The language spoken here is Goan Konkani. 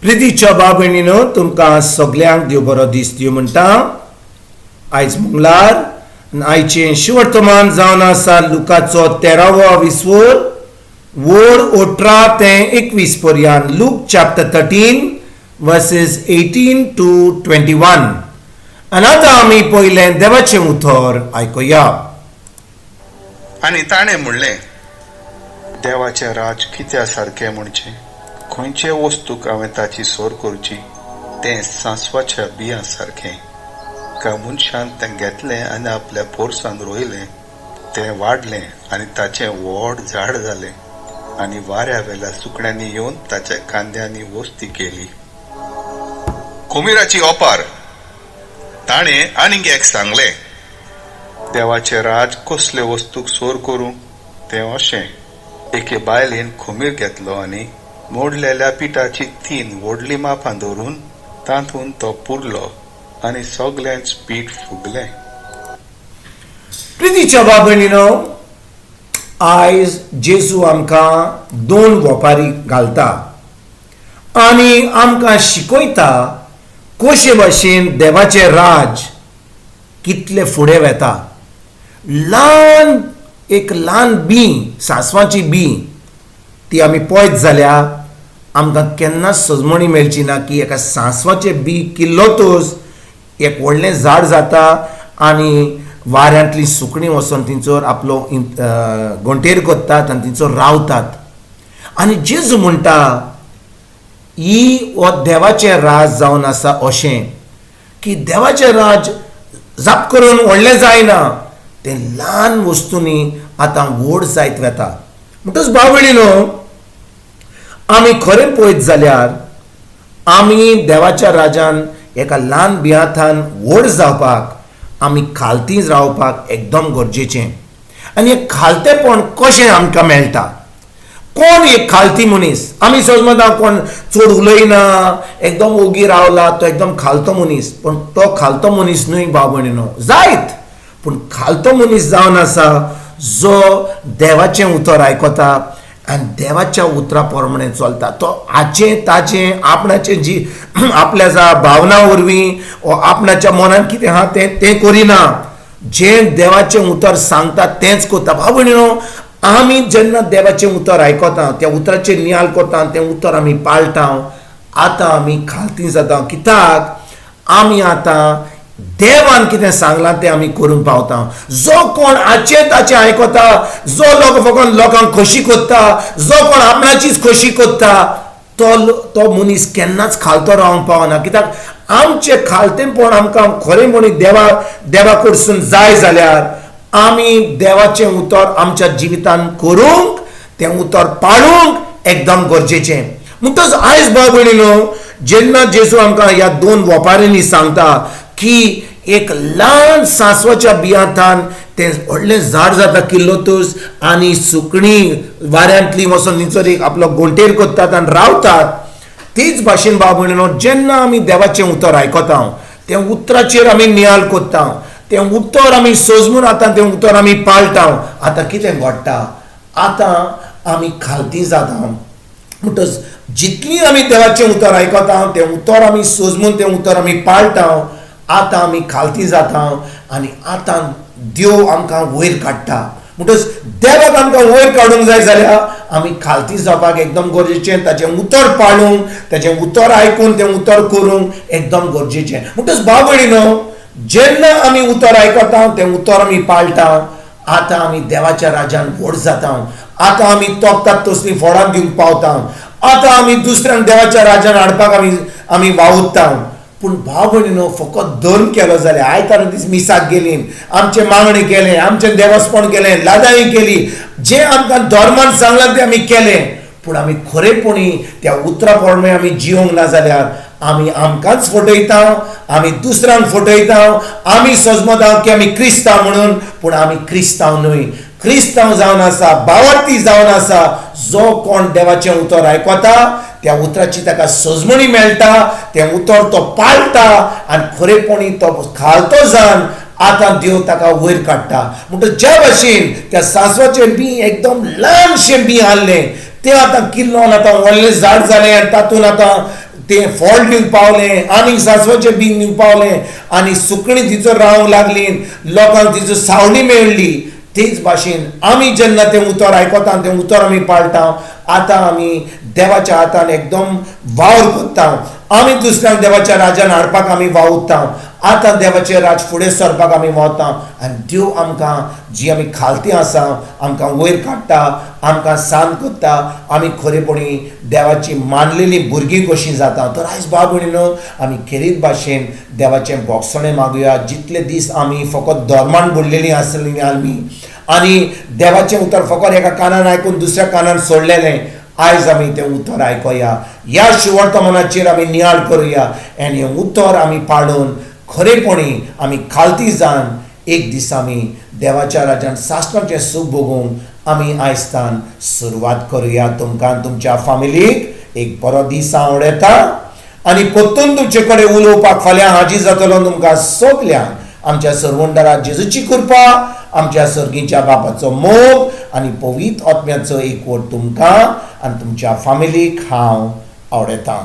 प्रितीच्या भाव भयणीनो, तुमकां सगल्यांक देव बरो दीस दिवं म्हणटा. आयज मंगळार आनी आयचें शिवर्तमान जावन आसा लुकाचो 13वो विस्वोर, वोड 18 ते 21 पर्यंत. Luke chapter 13, verses 18 to 21. आनी आतां आमी पयलें देवाचें उतर आयकुया. आनी ताणें म्हणलें, देवाचें राज कित्या सारकें म्हणचें? खंयचे वस्तूक हांवें ताची सोर करची? तें सांसवाच्या बियां सारकें. एका मनशान तें घेतलें आनी आपल्या पोरसान रोयलें. तें वाडलें आनी ताचें व्हड झाड जालें आनी वाऱ्या वेल्या सुकण्यांनी येवन ताच्या कांद्यांनी वस्ती केली. खुमिराची ओपार. ताणें आनीक एक सांगलें, देवाचें राज कसले वस्तूक सोर करूं? तें अशें, एके बायलेन खुमीर घेतलो आनी मोडलेल्या पिठाची तीन व्हडलीं मापां दवरून तातूंत तो पुरलो आनी सगळेंच पीठ फुगलें. प्रितीच्या भाव भयणीनो, आयज जेजू आमकां दोन वोपारी घालता आनी आमकां शिकयता कशे भाशेन देवाचें राज कितले फुडें वेता. ल्हान एक ल्हान बी, सांसवाची बी, ती आमी पळयत जाल्यार आमकां केन्नाच सजमणी मेळची ना की एका सांसवाचें बी किल्लोतूच एक व्हडलें झाड जाता आनी वाऱ्यांतलीं सुकणीं वचोन थंयसर आपलो घोंटेर करतात आनी थंयसर रावतात. आनी जेजू म्हणटा, ही हो देवाचें राज जावन आसा अशें की देवाचें राज जाप करून व्हडलें जायना, तें ल्हान वस्तूंनी आतां व्हड जायत वता. म्हणटच भाव भयणीनो, आमी खरें पळयत जाल्यार आमी देवाच्या राजान एका ल्हान बियांथान व्हड जावपाक आमी खालती रावपाक एकदम गरजेचें. आनी हें खालतेपण कशें आमकां मेळटा? कोण एक खालती मनीस? आमी समजता, कोण चड उलयना, एकदम ओगी रावला, तो एकदम खालतो मनीस. पूण तो खालतो मनीस न्हय, भाव भयणीनो. जायत, पूण खालतो मनीस जावन आसा जो देवाचें उतर आयकता आनी देवाच्या उतरा प्रमाणे चलता. तो हाचें ताचें आपणाचें जी आपल्या जा भावना वरवीं वो आपणाच्या मनान कितें आहा तें तें करिना, जें देवाचें उतर सांगता तेंच करता. भाव भयणीनो, आमी जेन्ना देवाचें उतर आयकता, त्या उतराचेर नियाळ करता, तें उतर आमी पाळटा, आतां आमी खालती जाता. कित्याक आमी आतां देवान कितें सांगलां तें आमी करूंक पावता. जो कोण हाचें ताचें आयकता, जो लोक फकत लोकांक खोशी करता, जो कोण आपणाचीच खोशी करता, तो मनीस केन्नाच खालतो रावंक पावना. कित्याक आमचें खालतेपण आमकां खरें म्हणीत देवा कडसून जाय जाल्यार आमी देवाचें उतर आमच्या जिवितान करूंक, तें उतर पाळूंक एकदम गरजेचें. म्हणटच आयज भाव भयणीनो, जेन्ना जेजू आमकां ह्या दोन वोपारींनी सांगता की एक ल्हान सांसवाच्या बियांतान तें व्हडलें झाड जाता किल्लोतूच आनी सुकणीं वाऱ्यांतलीं वचोन थंयसर एक आपलो गोंटेर करतात आनी रावतात, तेच भाशेन भाव भयणीनो, जेन्ना आमी देवाचें उतर आयकता, तें उतराचेर आमी नियाळ करता, तें उतर आमी सोजमून आतां तें उतर आमी पाळटा, आतां कितें घडटा? आतां आमी खालती जाता. म्हणटच जितली आमी देवाचें उतर आयकता, तें उतर आमी सोजमून तें उतर आमी पाळटा, आतां आमी खालती जाता आनी आतां देव आमकां वयर काडटा. म्हणटच देवाक आमकां वयर काडूंक जाय जाल्यार आमी खालती जावपाक एकदम गरजेचें, ताचें उतर पाळूंक, ताचें उतर आयकून तें उतर करूंक एकदम गरजेचें. म्हणटच भाव भयणीनो, जेन्ना आमी उतर आयकता, तें उतर आमी पाळटा, आतां आमी देवाच्या राजान व्हड जाता. आतां आमी तोपतात तसलीं फळां दिवंक पावता. आतां आमी दुसऱ्यांक देवाच्या राजान हाडपाक आमी वावुरता. पूण भाव भयणीनो, फकत धर्म केलो जाल्यार, आयतारा दीस मिसाक गेली, आमचें मागणें केलें, आमचें देवस्पण केलें, लादाई केली, जें आमकां धर्मान सांगलां तें आमी केलें, पूण आमी खरेपणी त्या उतरा प्रमाणे आमी जिवंक ना जाल्यार आमी आमकांच फटयता, आमी दुसऱ्यांक फटयता. आमी सजमता की आमी क्रिस्तांव म्हणून, पूण आमी क्रिस्तांव न्हय. क्रिस्तांव जावन आसा, बावडती जावन आसा जो कोण देवाचें उतर आयकता, त्या उतराची ताका सजमणी मेळटा, तें उतर तो पाळटा आनी खरेपणी तो खालतो जावन आतां देव ताका वयर काडटा. म्हणटच ज्या भाशेन त्या सांसवाचें बी एकदम ल्हानशें बी आहलें, तें आतां किल्लोन आतां व्हडलें झाड जालें आनी तातूंत आतां तें फळ दिवंक पावलें, आनीक सांसवाचें बीं दिवंक पावलें आनी सुकणीं तिचो रावंक लागलीं, लोकांक तिचो सावळी मेळ्ळी. तेच भाशेन आमी जेन्ना तें उतर आयकता, तें उतर आमी पाळटा, आतां आमी देवाच्या हातान एकदम वावर करता. आमी दुसऱ्यांक देवाच्या राजान हाडपाक आमी वावुरता. आतां देवाचें राज फुडें सरपाक आमी वावता आनी देव आमकां जी आमी खालती आसा आमकां वयर काडटा, आमकां शांत करता. आमी खरेपणी देवाची मानलेली भुरगीं कशीं जाता. तर आयज भाव भयणीनो, आमी खेरीत भाशेन देवाचें भोगसणें मागुया. जितले दीस आमी फकत धर्मान बुडलेलीं आसलीं आमी आनी देवाचें उतर फकत एका कानान आयकून दुसऱ्या कानान सोडलेलें, आयज आमी तें उतर आयकुया. ह्या शिवर्तमानाचेर आमी नियाळ करुया आनी हें उतर आमी पाळून खरेपणी आमी खालती जावन एक दीस आमी देवाच्या राजान सासणाचें सूख भोगूंक आमी आयजतान सुरवात करुया. तुमकां तुमच्या फामिलीक एक बरो दीस आवडटा आनी परतून तुमचे कडेन उलोवपाक फाल्यां हाजीर जातलो. तुमकां सगल्यांक आमच्या सरवंडरा जेजूची कृपा, आमच्या सर्गीच्या बापाचो मोग आनी पवित्र आत्म्याचो एकवट तुमकां आनी तुमच्या फामिलीक हांव आवडटा.